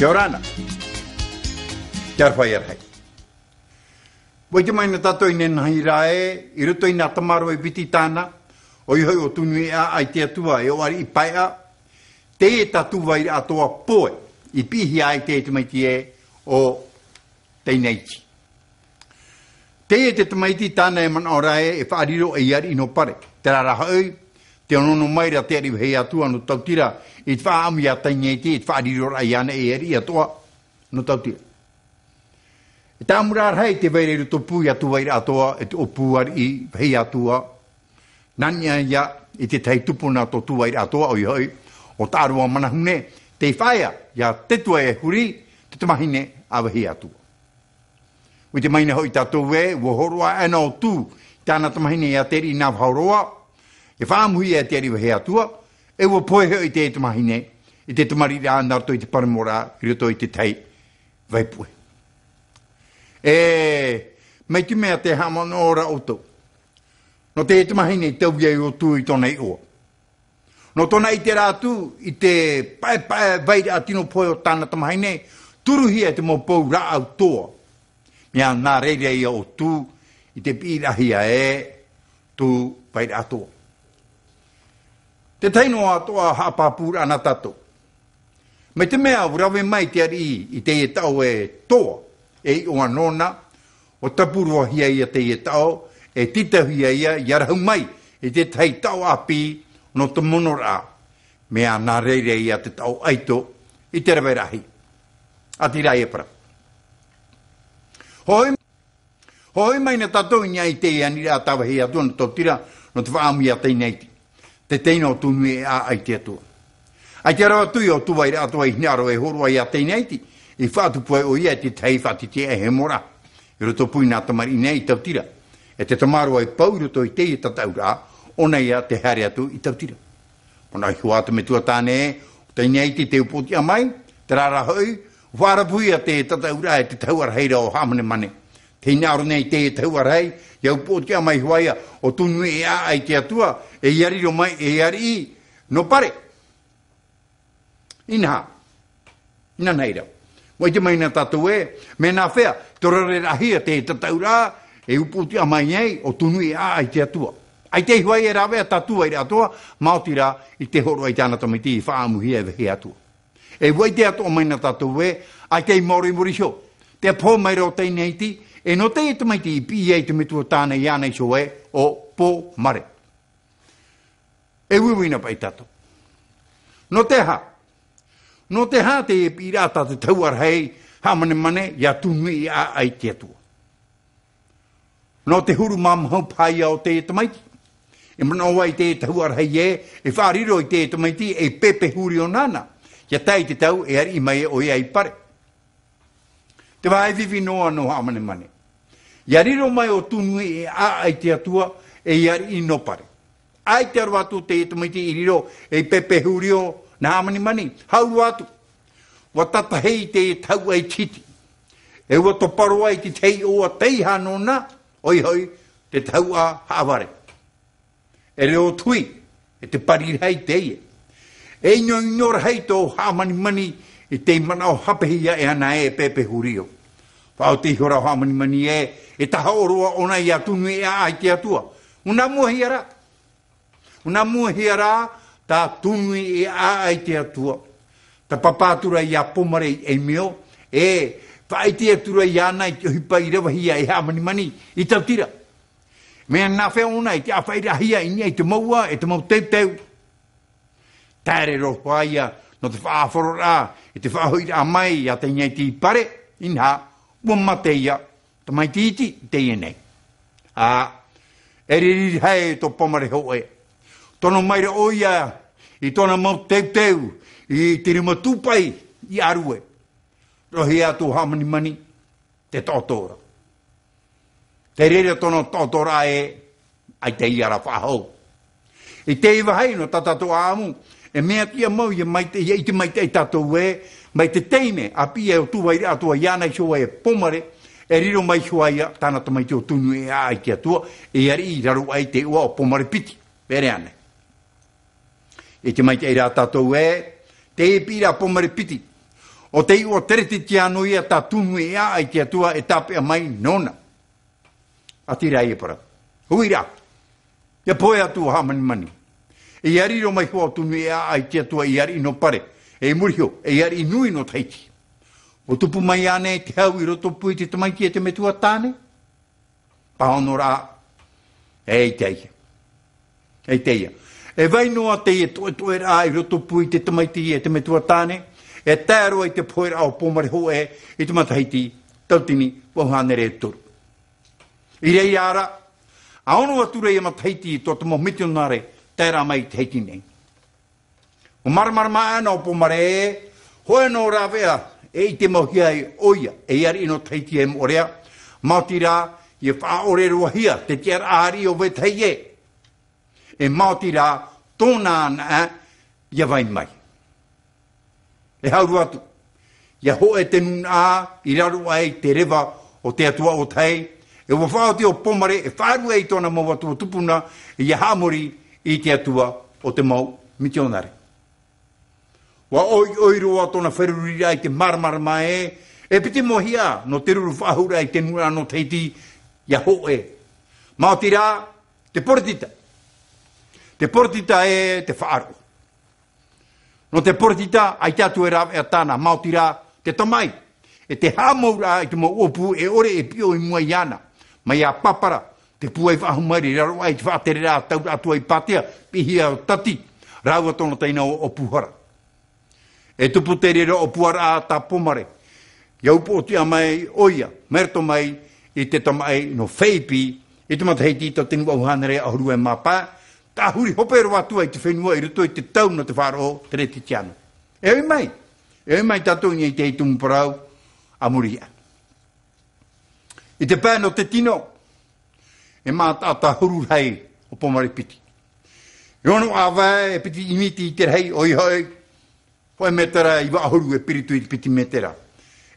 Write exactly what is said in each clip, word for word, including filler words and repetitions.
Kia ora na. Te aroha ia rahi. Ua ʻite mai na tātou i teie nei rā ē, i roto i nā tamaroa e piti tāna, ʻoia hoʻi ʻo Tunuiʻāʻa i te Atua, e ʻo ariʻi paeʻa, teie tā Tūvairaʻatoa Poe, i piʻihia ai te tamaiti ē ʻo Teinaiti. Teie te tamaiti tāna e manaʻo ra ē, e faʻariro ei ariʻi nō Pare. Terā rā hoʻi, tē onoono mai ra te ariʻi Vahiatua nō Tautira, i te faʻaʻamu ia Teinaiti, i te faʻariro ra iāna ei ariʻi atoʻa nō Tautira. E tāmau rā rahi te vai ra i roto pū ia Tūvairaʻatoa, e te ʻōpū ariʻi Vahiatua, nā niʻa ia i te tahi tupuna tō Tūvairaʻatoa, ʻoia hoʻi, ʻo Taʻaroa Manahune, tei faʻaea ia Tetuaehuri, te tamahine a Vahiatua. ʻUa ʻite mai na hoʻi tātou ē, ʻua hōroʻa aʻena ʻo Tū, tāna tamahine ia te ariʻi Navahoroa, e faʻaʻamuhia e te ariʻi Vahiatua, e ʻua pohe hoʻi te tamahine, i te tamariraʻa nā roto i te paremora, i roto i te tahi vaipuʻe. E, mai te mea tē haʻamanaʻo ra ʻoutou. Nō te tamahine i taui ai ʻo Tū i tōna iʻoa. Nō tōna ʻite ra atu i te paepae vairaʻa tino pohe o tāna tamahine, turuhia e te mau pou rāʻau toa. Mea nā reira ia ʻo Tū i te piʻiraʻahia e Tūvairaʻatoa. Te tahi noa atoʻa haʻapāpūraʻa nā tātou. Mai te mea ʻua rave mai te ariʻi i teie taʻo e toa, e iʻoa nōna, ʻua tapuroahia ia teie taʻo, e tītauhia ia, ʻia rahu mai i te tahi taʻo ʻāpī nō te monoraʻa, mea nā reira ia te taʻo ʻaito i te rave rahi. ʻĀtīrā ia parau. Hoi Hōʻē mai na tātou i niʻa i te aniraʻa tā Vahiatua nō Tautira, nō te faʻaʻamu ia Teinaiti, te teina o Tunuiʻāʻa i te Atua. ʻAita rā atu ia ʻo Tūvairaʻatoa i hinaʻaro e hōroʻa ia Teinaiti, i faʻatupu ai ʻoia i te tahi faʻatitiʻaʻehemo ra, i roto pū i nā tamariʻi nei i Tautira, e te tamaroa e pau i roto i teie tataʻuraʻa, ʻōna ia tē haere atu i Tautira. Manaʻo iho ā te metua tāne, ʻo Teinaiti tē upoʻotiʻa mai, terā rā hoʻi, ʻua faʻarapuhia te tataʻuraʻa e te tahuʻa rahi ra ʻo Haʻamanemane. Tē hinaʻaro nei te tahuʻa rahi, ʻia upoʻotiʻa mai hoʻi ia ʻo Tunuiʻāʻa i te Atua, e ʻia riro mai ei ariʻi nō Pare. Inaha. Inanahi rā. ʻUa ʻite mai na tātou ē, mea nāfea, tē rave rahi te tataʻuraʻa, e upoʻotiʻa mai ai ʻo Tunuiʻāʻa i te Atua. ʻAita hoʻi e rāveʻa tā Tūvairaʻatoa, maoti rā i te hōroʻa i tāna tamaiti i faʻaʻamuhia e Vahiatua. E ʻua ʻite atoʻa mai na tātou ē, ʻaita i maoro i muri iho. Te pohe mai ra ʻo Teinaiti, e nō teie tamaiti i piʻi ai te metua tāne iāna iho ē, ʻo Pomare. E uiui na paʻi tātou. Nō te aha? Nō te aha te piʻiraʻa tā te tahuʻa rahi Haʻamanemane ia Tunuiʻāʻa i te Atua? Nō te huru māmahu paha ia o te tamaiti. E manaʻo ai te tahuʻa rahi ē, e faʻariro i te tamaiti ei pēpē hūrio nāna. ʻIa tae i te tau e ariʻi mai ʻoia i Pare. Te vāhi fifi noa nō Haʻamanemane. ʻIa riro mai ʻo Tunuiʻāʻa i te Atua ei ariʻi nō Pare. ʻAita roa atu te tamaiti i riro ei pēpē hūrio nā Haʻamanemane. Hau roa atu. ʻUa tātahi te tahuʻa i te hiti. E ʻua topa roa i te tahi iʻoa tei hānōna, ʻoia hoʻi, te tahuʻa haʻavare. E reo tuhi, e te pari rahi teie. E ʻinoʻino rahi tō Haʻamanemane i te manaʻo hāpeʻehia e ana e pēpē hūrio. Faʻaoti iho ra ʻo Haʻamanemane ē, e tahoʻo roa ʻōna ia Tunuiʻāʻa i te Atua. ʻUa nā mua hia rā. ʻUa nā mua hia rā, tā Tunuiʻāʻa i te Atua. Tē pāpā atu ra ia Pomare i ʻAimio, e faʻaʻite atu ra iāna i te ʻohipa i ravehia e Haʻamanemane i Tautira. Mea nāfea ʻōna i te ʻāfaʻiraʻahia i niʻa i te mouʻa, e te mau teuteu. Taere roa ia, nō te faʻaʻāfaro ra, i te faʻahoʻiraʻa mai, ia Teinaiti i Pare, inaha, ʻua mate ia, tamaiti iti, i teie nei. Ā, e riri rahi tō Pomare hōʻē. Tono mai ra ʻoia, i tōna mau teuteu, i te rima tūpaʻi, i ʻĀrue. Rohi atu Haʻamanemane, te taʻoto ra. Te reira tōna taʻoto ra ē, ʻaita ia rā faʻahou. I te vāhi nō tā tātou ʻāʻamu, e mea tiʻa mau ia maitaʻi, ia ʻite maitaʻi tātou ē, mai te taime, ʻa piʻi ai ʻo Tūvairaʻatoa iāna iho ē Pomare, e riro mai iho ā ia, tāna tamaiti ʻo Tunuiʻāʻa i te Atua, e ariʻi i raro aʻe i te iʻoa ʻo Pomare Piti. Pērā nei. ʻIte maitaʻi rā tātou ē, te piʻiraʻa Pomare Piti. ʻO te iʻoa Teretitiano ia tā Tunuʻeʻaʻa i te Atua e tāpeʻa mai nōna. ʻĀtīrā ia parau. Hui rā. Ia pohe atu ʻo Hāmanimani. ʻEʻita riro mai hoʻi ʻo Tunuʻeʻaʻa i te Atua, ʻeʻita nō Pare. E muri iho, ʻeʻita nui nō Tahiti. ʻUa tupu mai ānei te hau i rotopū i te tamaiti e te metua tāne? Pāhono rā, e ʻaita ia. E ʻaita ia. E vai noa teie toʻetoʻeraʻa i rotopū i te tamaiti e te metua tāne, e tae roa i te poheraʻa o Pōmare hōʻē i te matahiti tauatini vaʻu hānere e toru. I reira ra, ʻa ono atu ra ia matahiti i tō te mau mitionare tae rā mai i Tahiti nei. ʻUa māramarama ana ʻo Pōmare, hōʻē noa rāveʻa e ʻite mau hia ai ʻoia, ʻeʻita nō Tahiti e moʻorea, maoti rā, ʻia faʻaʻore roa hia te tiʻaraʻa ariʻi o vetahi ʻē. E maoti rā, tōna anaʻe, ʻia vai mai. E hau roa atu. ʻIa hōʻē te nūnaʻa i raro aʻe i te reva o te Atua ʻo Tahi, e ʻua faʻaoti ʻo Pōmare e faʻaruʻe i tōna mau atua tupuna, ʻia haʻamori i te Atua o te mau mitionare. ʻUa ʻoiʻoi roa tōna feruriraʻa i te māramarama ē, e piti mau hia nō te ruru faʻahou ra i te nūnaʻa nō Tahiti, ʻia hōʻē. Maoti rā, te poritita. Te poritita ē te faʻaroʻo. Nō te poritita, ʻaita atu e rāveʻa tāna, maoti rā, te tamaʻi. E te haʻamouraʻa i te mau ʻōpū e ʻore e piʻo i mua iāna. Mai iā Papara, te pūai faʻahou mairi i raro aʻe i te faʻatereraʻa tauraʻa tuai pātea, piʻihia ʻo Tati, rāua tōna teina ʻo ʻŌpuhara. E tupu te reira ʻōpuaraʻa tā Pōmare. ʻIa upoʻotiʻa mai ʻoia, mai roto mai i te tamaʻi nō Feipi, i te matahiti tauatini vaʻu hānere ʻahuru e mā pae, tāhuri hope roa atu ai te fenua i roto i te tau nō te faʻaroʻo Teretitiano. E ui mai, e ui mai tātou i niʻa i te tumu parau, a muri iho. I te pae nō te tino, e mātaʻata huru rahi ʻo Pōmare piti. E ono ʻāvae e piti ʻīmiti i te rahi, ʻoia hoʻi, hōʻē mētera iva ʻahuru e piritu i te piti mētera.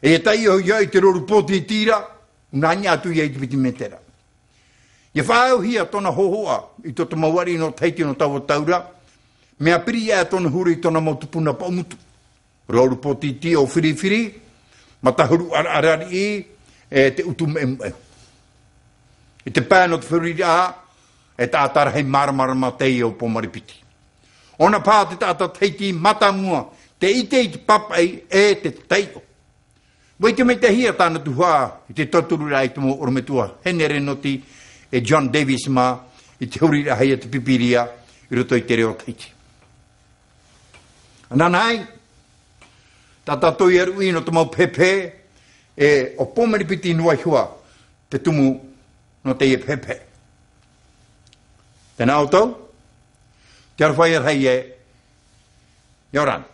E taiʻo ia i te roru pōtītī ra, ʻua nā niʻa atu ia i te piti mētera. ʻIa faʻaauhia tōna hōhoʻa i tō te mau ariʻi nō Tahiti nō taua tau ra, mea piri aʻe tōna huru i tōna mau tupuna paʻumutu. Roru pōtītī ʻo Firifiri, matahuru ʻaraʻara ariʻi, e te utu meʻemeʻe. I te pae nō te feruriraʻa, e taʻata rahi māramarama teie ʻo Pōmare piti. ʻOna paha te taʻata Tahiti mātāmua, tē ʻite i te pāpaʻi e te taiʻo. ʻUa ʻite maitaʻihia tāna tuhaʻa i te tautururaʻa i te mau ʻorometua Henere Noti e John Davis mā i te huriraʻahia te Pīpīria i roto i te reo Tahiti. Ananahi, tā tātou i aruʻi nō te mau pehepehe, e ʻo Pōmare piti noa iho ā te tumu nō teie pehepehe. Tēnā ʻoutou, te aroha ia rahi e, ʻia ora na.